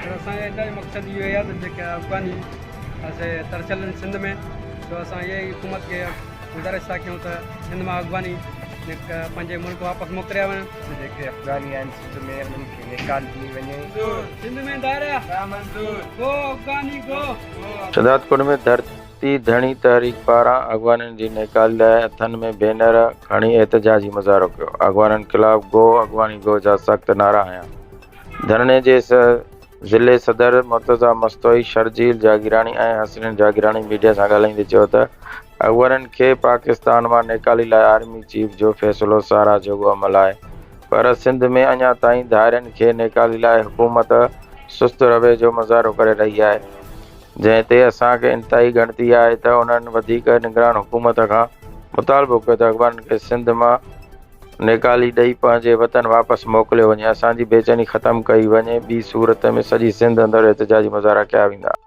سر اسان جو احتجاج مقصد اهو ئي آهي ته جيڪي افغاني اسي ترسيل آهن سنڌ ۾ سو اسان اها ئي حڪومت کي گذارش ٿا ڪيون ته سنڌ مان افغاني پنهنجي ملڪ واپس موڪليا وڃن. جيڪي افغاني آهن سنڌ ۾ انهن کي نيڪال ڏني وڃي. سنڌ ۾ ڌاريا گو افغاني گو. شھدادڪوٽ ۾ ڌرتي ڌڻي تحريڪ پاران اغوانين جي نيڪالي لاء هٿن ۾ بينر کڻي احتجاجي مظاهرو ڪيو، اغوانين خلاف گو اغواني گو جا سخت نعرا هنيا. ڌرڻي جي ضلعي صدر مرتضيٰ مستوئي، شرجيل جاگيراڻي ۽ حسنين جاگيراڻي ميڊيا سان ڳالهائيندي چيو ته اغوانين کي پاڪستان مان نيڪالي لاء آرمي چيف جو فيصلو ساراهه جوڳو عمل آهي پر سنڌ ۾ اڃا تائين ڌارين کي نيڪالي لاء حڪومت سست روي جو مظاهرو ڪري رهي آهي جنهن تي اسان کي انتهائي ڳڻتي آهي ته انهن وڌيڪ نگران حڪومت کان مطالبو ڪيو ته اغوانين کي سنڌ مان نيڪالي ڏئي پنهنجي وطن واپس موڪليو وڃي، اسان جي بيچيني ختم ڪئي وڃي، ٻي صورت ۾ سڄي سنڌ اندر احتجاجي مظاهرا ڪيا ويندا.